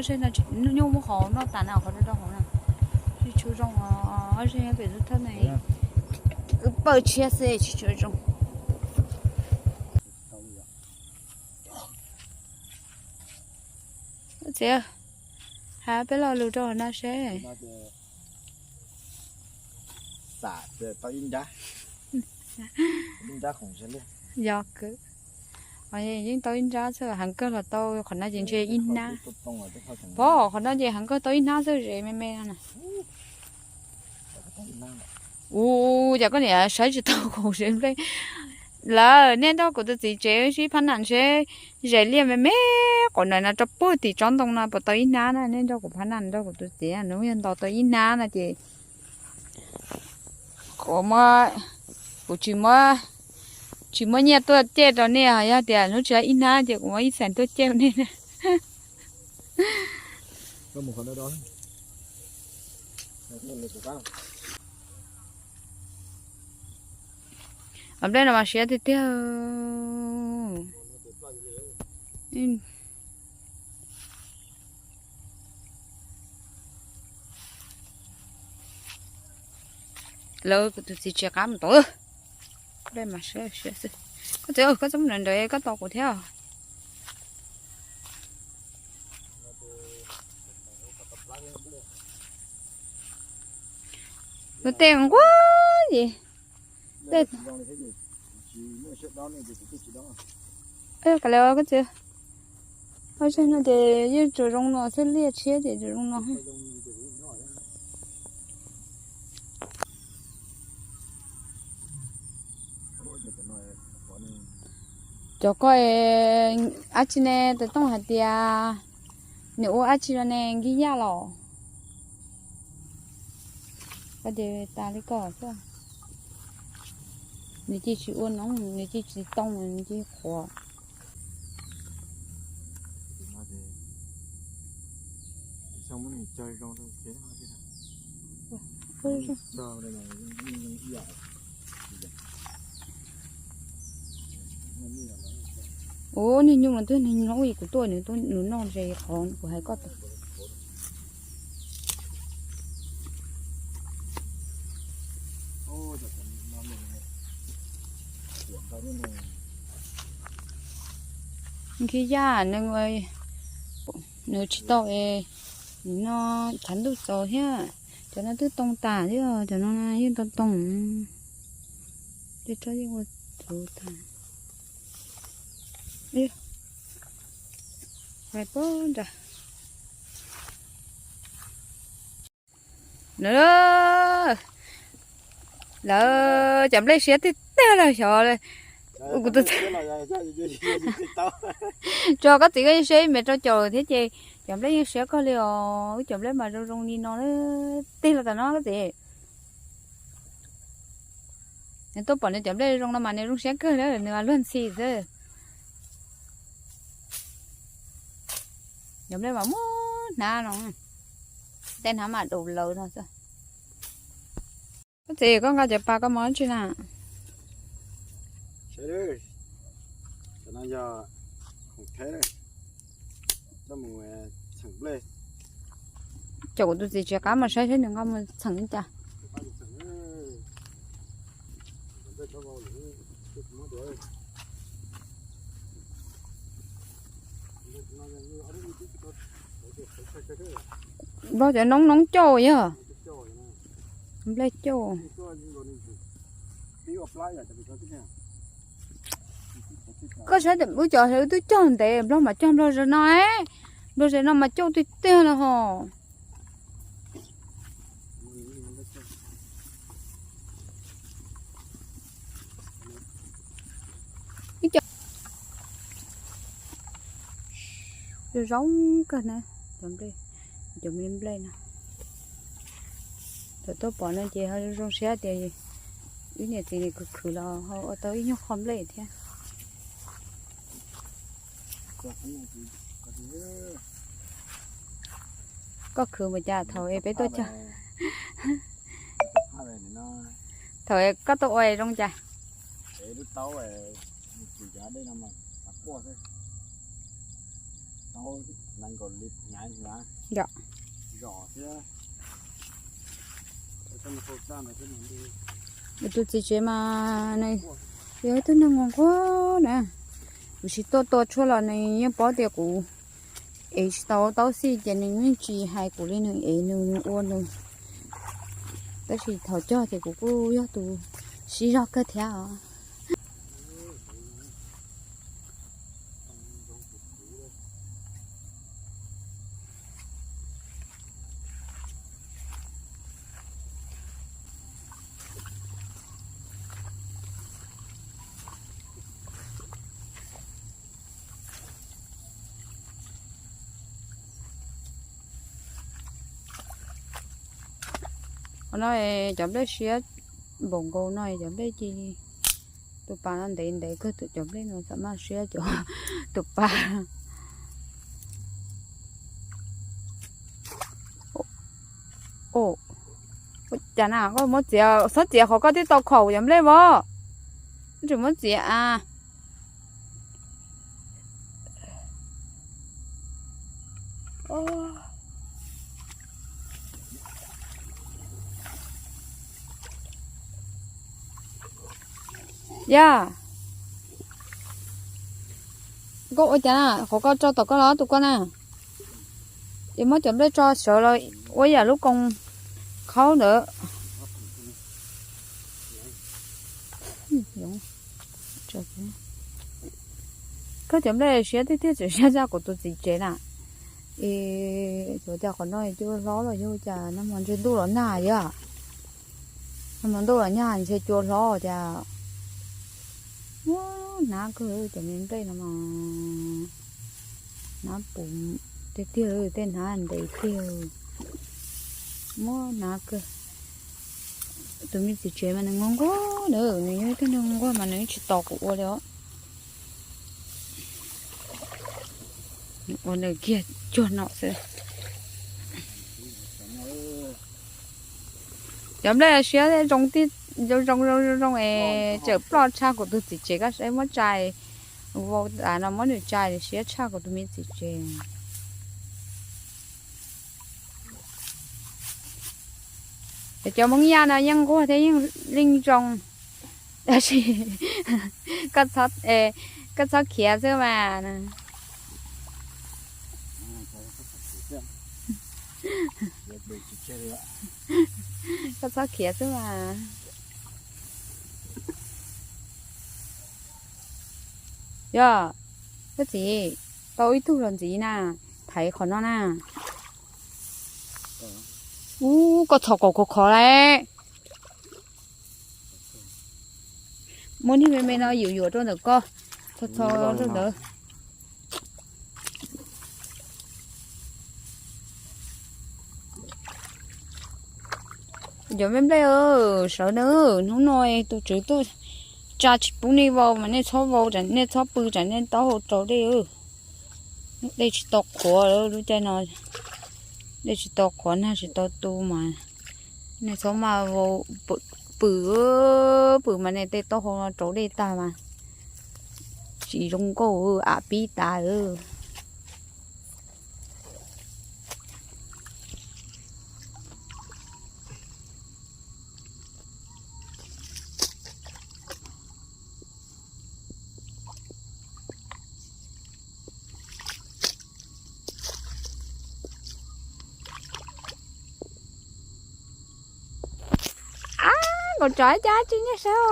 Nyuj muab qhov noj tas na, qhov rau rau hauv na. Tsis tshua zoo os, ob zej pem lub thawj na. Wb pawj tshiab xwb tsis tshua zoo. Txiv, hab peb lo lus rau hauv no seb. Yog kawg. Yeej tau ib nrab xwb, heev kawg los tau, qhov no ces ntshe ib hnab. Pom qhov no ces heev kawg tau ib hnab xwb, ze me me no na. Ua cas koj niam saib tsis tau kuv ze nplej. Lawm, nej nrog kuv tus txiv tsev sib phab nam seb ze liaj me me, qhov no no rau puag tim tsob ntoo no puas tau ib hnab na. Nej nrog kuv phab nam, nrog kuv tus txiv, nws yog nto tau ib hnab no ces kuv, kuv tsis muab, tsis muab nyiaj tuaj cem rau nej, yog tias hnub tsis ib hnab ces kuv muab ib xees tuaj cem nej. Nplej no mas siab tiag tiag. Lawv kuv tus txiv tsis qab mus tod. Nplej mas siab siab xwb. Koj txiv, koj txhob mus ntawd, koj tos kuv thiab. Lub tej nquag ces, kav liam koj txiv, no ces yeej tsuas zoo no xwb, liaj tshiab ces tsuas zoo no. Cov koj dab tsi ne? Tus Tooj hais tias nws ua dab tsi los ne, nkig yaj los? Koj ces tas li koj xwb. Nws cia tsis ua no, nws cia tsis too, nws cia qhuav. Ua niag nyuj no twb niag nyob, kuv tuaj nws, nws noj ze qhov kuv hais koj tas. Nkig yaj, nws tsis tau es, nws no tshav ntuj txaus thiab. Cov no twb too tas thiab, cov no yeej too too. Tej tsob yeej ua txuv tas. Hais pab nra. Lawv cov nplej siab tiag tiag los xyov. Kuv tus, tso koj txiv koj yeej siab ib mev rau caum thiab ces cov nplej yeej siab kawg li os. Wb cov nplej mas zoo zoo li no, tig los tam no koj txiv. Nws tuaj pom nws cov nplej zoo no mas nws zoo siab kawg na, nws luag ntxhi xwb. Cov nplej mas muaj hnab no, tej hnab mas daus lawv no xwb. Koj txiv, koj nqa cov pas koj mus dab tsi na? Cov no yog khoom theb, coj mus txheem nplej. Cov kuv tus txiv tsis qab mus saib seb nws nqa mus txheem li cas. Nplog cov noob noob cauj yog nplej cauj. Koj saib wb cov wb twb cog ntev, nplog mas cog nplog ze no, nplog ze no mas cauj tiag tiag los hos. Ib co zoo kawg na, cov nplej, cov me nplej no. Thaum tuaj pom no ces ho zoo siab tias wb niam txiv nim khwv khwv los ho ua tau ib nyuag qho nplej thiab. Koj khwv mus cas thaum es peb tuaj cog? Thaum es koj tuaj ua zoo cas? Yog, tus txiv tsev mas nws yog ib tug neeg nquag nquag na. Kuv tsis tuaj tua tshuaj los nws yeej paub tias kuv ev tsis tau taub xij ces nws yeej tsis hais kuv li, nws ev nws ua nws. Tab sis thaum cog ces kuv kuj yog tus siv zog kawg thiab os. Qhov no cov nplej siab npaum nkaus no cov nplej ci. Tus pas no ntev ntev kawg, tus cov nplej no xam maj siab cov tus pas. Ua cas na, koj muab txiav, txhob txiav qhov koj twb tau khaum cov nplej as. Tseem muab txiav a. Yog, koj ua cas na, qhov koj tso tom koj los tus koj na. Es muab cov nplej tso sawv los ua yam lub koos khaub ntawd. Koj cov nplej siab tiag tiag, tseem siab tshaj kuv tus txiv tsev na. Es xyov cas qhov no cua hlob los yog cas, nag hmo ntshe ntuj los nyag yog. Nag hmo ntuj los nyag ntshe cua hlob cas. Muab hnab kawg cov me nplej no mas, hnab puv tiag tiag, tej hnab ntev tiag. Muab hnab kawg. Tus me txiv tsev mas nws nquag nquag na, nws yog ib tug neeg nquag mas nws tsis tos kuv ua li os. Ua nws kiag cuag no xwb. Cov nplej siab zoo, zoo zoo zoo es tseem ploj tshaj kuv tus txiv tsev, koj saib muab tsai vau tas no muab nws tsai siab tshaj kuv tus me txiv tsev. Cov Hmoob Yaj no yeej nquag thiab yeej zoo, tab sis koj txhob khiav xwb mas. Koj txhob khiav xwb mas. Yog, koj txiv, tau ib tug los ntxiv na, thaiv qhov no na. Ub, koj txhob kaum khov khov lawm. Muab niag me me no yuam yuam rau ntawm koj, txhob txhob rau ntawd. Cov me nplej sawv na, hnub no tus tswv tuaj tsa tsis pub nej vau mas nej txhob vau, nej txhob pw tsam nej taub hau raug dej. Dej tsis tau qhuav lub caij no, dej tsis tau qhuav nag tsis tau tu mas nej txhob maj vau pw, pw mas nej tej taub hau no raug dej tag mas tsis zoo nkauj, av pib tas. Ab, nkaum tsov cas tsis nyiam sawv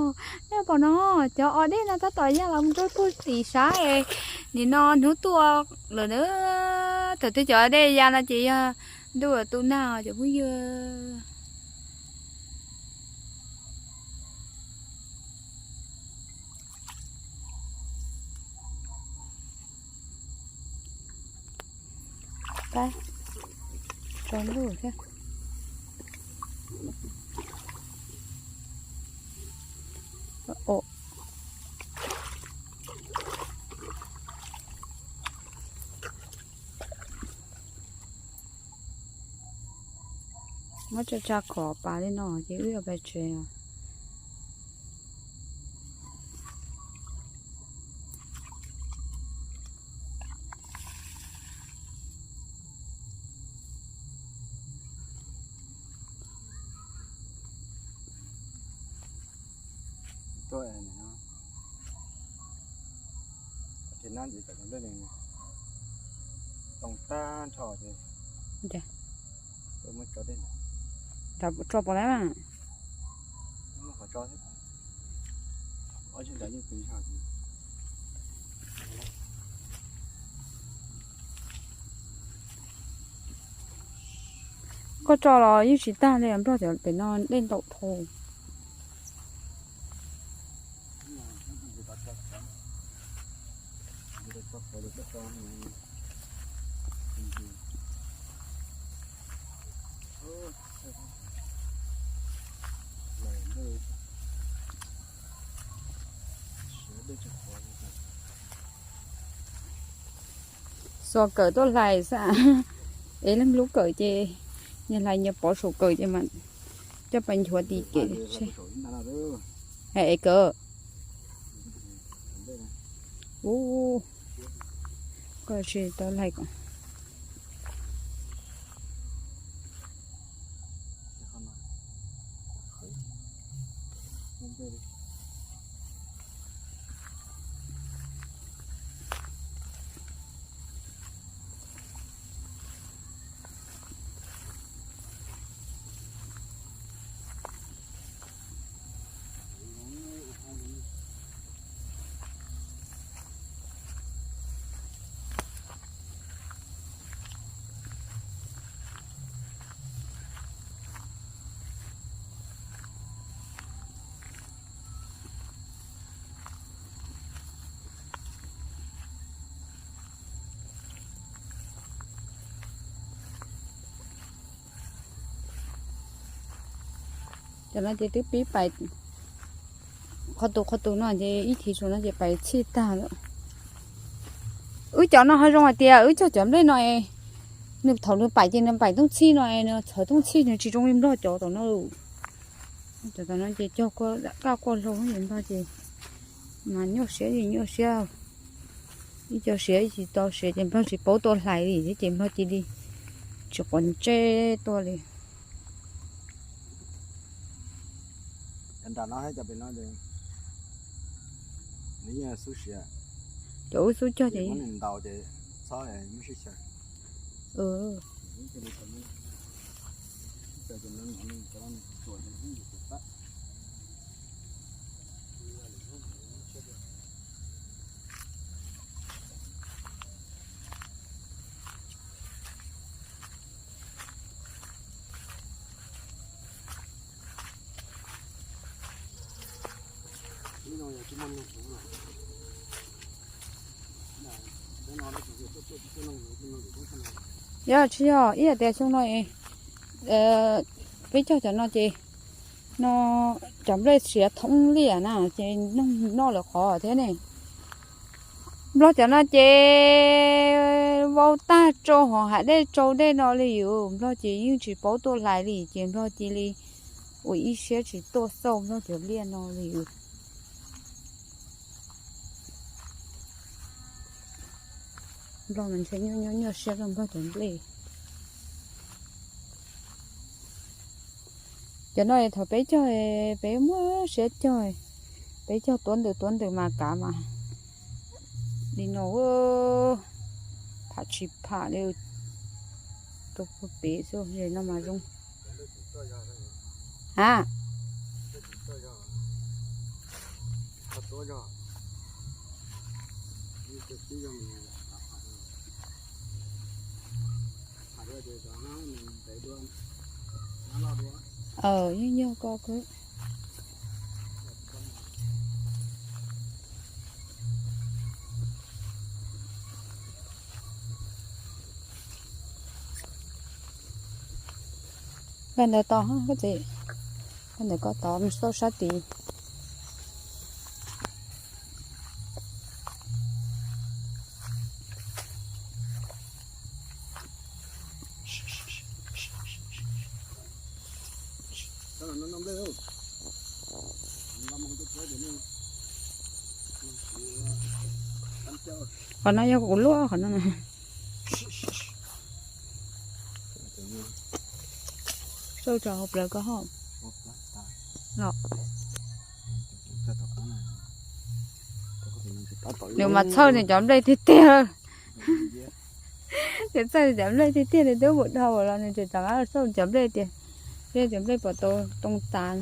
os. Nej pom no, cov o dej no tab tom ya los mus rau puag tim sab es nim no hnub tuaj lawm na. Thaum twg cov dej ya no ces yog ntuj tu nag cov phooj ywg. Tso ntuj thiab. Muab tsa tsa khov pas li no ces wb yuav pais tsev os. Tuaj no, ces nab ntxiv kom cov nplej toog tag nrho ces muab tso dej no. Tso pov lab na. Muab qhov tso thiab. Ob tsis nrad yeej pes zog. Koj tso los yeej tsis tag li, Nplog cov pem no dej ntaum dhau. Xuas kawm tuaj hlais xwb. Es leej lub kawm ces nyias hlais nyias pov saum kawm ces mas coj pais nchuav tim kev. Es kawm. Ub, koj tsis tau hlais ko. Cov no ces twb pib pais qhov tus qhov tus no ces ib thiv tsuas no ces pais txhij tag lawm. Wb cov no ho zoo hais tias wb cog cov nplej no es nws thaum nws pais ces nws pais tooj txhij no es nws txhawv tooj txhij nws tsis zoo li Nplog cov tom no. Cov tom no ces cog kaj quaj hlau es Nplog ces mas nyuaj siab ces nyuaj siab. Ib co siav ib tsis tau siav ces Nplog tsis paub tuaj hlais li thiab ces Nplog cia li tsis quav ntsej tuaj li. Cov wb xub cog ces Yog tsis yog ib yam tias xyoo no, peb cog cov no ces no cov nplej siav thoob liaj na ces noj lawv qhov thiab ne. Nplog cov no ces vau tag rau hauv hav dej tsau dej no li yus, Nplog ces yeej tsis paub tuaj hlais li ces Nplog cia li ua ib siab tsis tuaj xauj Nplog cov liaj no li yus. Nplog mas ntshe nyuaj nyuaj nyuaj siab rau Nplog cov nplej. Cov no thaum peb cog, peb muab siab cog, peb cog tuav ntws tuav ntws mas kav mas li no, pham tsis pham li, rau puag pem xwb, no mas zoo. Ha, yeej yog ko kwv. Koj ntawd tod koj txiv, koj ntawd koj tod mus xauj sab tid. Qhov no yog kuv luaj qhov no. Xauj tso hauv plawv ko hauj los. Nws mas txhawj nws cov nplej tiag tiag. Nws txhawj nws cov nplej tiag tiag, nws twb mus dhau los nws tseem rov qab xauj cov nplej tias, nplej, cov nplej puas tau too tas.